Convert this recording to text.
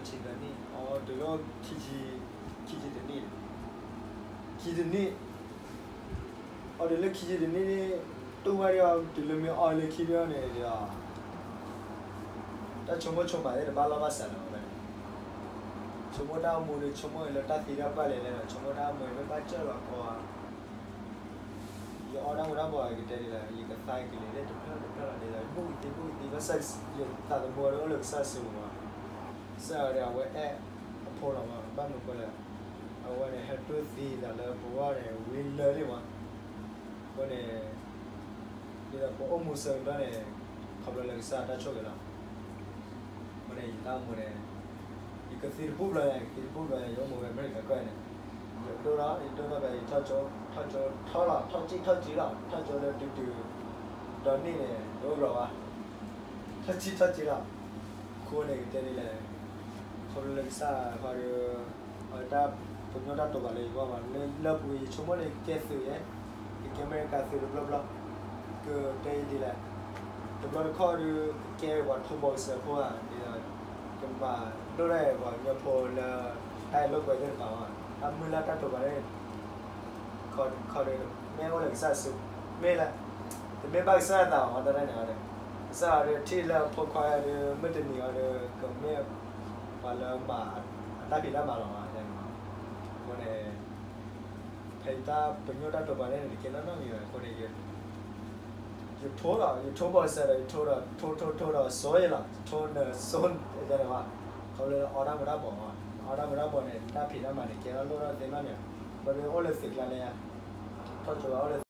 ဆံသၢနံၣ်, အီၤတုၤလၢ ခံဆံတနံၣ်, ခံတနံၣ်, အီၤတုၤလၢခံဆံတနံၣ်န့ၣ်, တူၢ်ဝဲဒၣ်အီၤတုၤလၢမ့ၢ်အီၤလၢခံဘျီန့ၣ်ဒီး တၢ်ဆိကမိၣ်ဆိကမးသ့ၣ်တဘၣ်လီၢ်ဘၣ်စးလၢၤဘၣ်. ဆိကမိၣ်တၢ်အိၣ်မူဒီး ဆိကမိၣ်လၢတၢ်သံတၢ်ပှၢ်လဲၣ်လဲၣ်ဒီး ဆိကမိၣ်တၢ်အိၣ်မူဘၣ်စၢၢ်လီၤကီး ယအီၣ်တၢ်မူၤတၢ်ဘှီး ယကတဲဒ်လဲၣ်, ယကသါကလဲၤလၢတဖျၢၣ်တဖျၢၣ်လီၤဒ်သိး ဘူၣ်ကသံဘူၣ်ကသံ ဘၣ်ဆၣ်ယသးသမူဒီးအိၣ်လၢကစၢ်စုပူၤမး, ကစၢ်ယွၤဒီးအဝဲအဲၣ်အဖိလီၤမး, ဘၣ်မနုၤဃိလဲၣ်, အဝဲန့ၣ်ဟဲတူၢ်သံသးလၢပဂီၢ်န့ၣ် ဝံၤလၢာ်လံမး, အဃိန့ၣ် ဒ်သိးပအိၣ်မူဆၢကတီၢ်န့ၣ် ခီဖျိလၢကစၢ်တၢ်ဆိၣ်ဂ့ၤလီၤ. အဃိန့ၣ် ယတၢ်အိၣ်မူန့ၣ် ယကသံတဘူၣ်ဘျီညါ, ယကသံတဘူၣ်ဘျီညါ ယအိၣ်မူဝဲအမဲရကၤကီၢ်န့ၣ်, ယဒိၣ်ထီၣ် ယဒိၣ်ထီၣ်ဘျီ ယထီၣ်ကၠိ ထီၣ်ကၠိထီၣ်လီၤ ထီၣ်ကၠံၣ်ထီၣ်ကၠံလီၤ ထီၣ်ကၠိလၢတုၤတုၤ ဒီနံၣ်န့ၣ် ယအိၣ်ဘျီဘၣ် ထီၣ်ကၠံၣ်ထီၣ်ကၠံလီၤ. အဃိန့ၣ် ကတဲဒ်လဲၣ်, ခီဖျိလၢကစၢ်ခီဒီး အတၢ်ပညိၣ်တၢ်တိာ်ပာ်လၢယဂီၢ်မး, လၢပူၤယဆိကမိၣ်န့ၣ် ကကဲသုးယဲ, ကကဲအမဲရကၤသုးတဘျီဘျီ, ကတဲဒ်လဲၣ်, တဘျီတခီၣ်ဒီး ကကဲပှၤထိးဘီကစၢၢ်ဖိဧါ, ဒ်သိး ကမၤဒိၣ်ထီၣ်ပှၤကညီဖိလၢ တၢ်အဲၣ်လိာ်ကွဲသ့ၣ်တဖၣ်မး, တၢ်မုၢ်လၢ်တၢ်တိာ်ပာ်န့ၣ် ခီဒီး မ့ၢ်အိၣ်လၢကစၢ်စု မ့ၢ်လၢ တမ့ၢ်ဘၣ်ကစၢ်အသးဘၣ် တၢ်န့ၣ်ဒီး ကစၢ်အီၤဒီးထံၣ်လၢအဖိခွါဒီး မုၢ်တနံၤအီၤဒီး ကမ့ၢ်ပှၤလၢမၤအတၢ်ဖံးတၢ်မၤလီၤမး, အဃိန့ၣ် ဖဲယတၢ်ပညိၣ်တၢ်တိာ်ပာ်န့ၣ်န့ၣ် တကဲနီတမံၤဘၣ်အဃိန့ၣ် ယထိလီၤ ယထိဘီကစၢ်ဒီး ယထိဒီး ထိထိထိဒီးစိၤယဲလီၤ ထိနၢၤစိၤန့ၣ်ဘၣ်, ခီဖျိလၢအီတၢ်မူၤတၢ်ဘှီးမး, အီတၢ်မူၤတၢ်ဘှီးန့ၣ် တၢ်ဖံးတၢ်မၤန့ၣ် ကဲထီၣ်လိၣ်ထီၣ်သ့နီတမံၤ, ဘၣ်ဒီးအိၣ်လၢသုးကျါလၢညါ, ထီၣ်ကၠိဘၣ်အိၣ်လၢ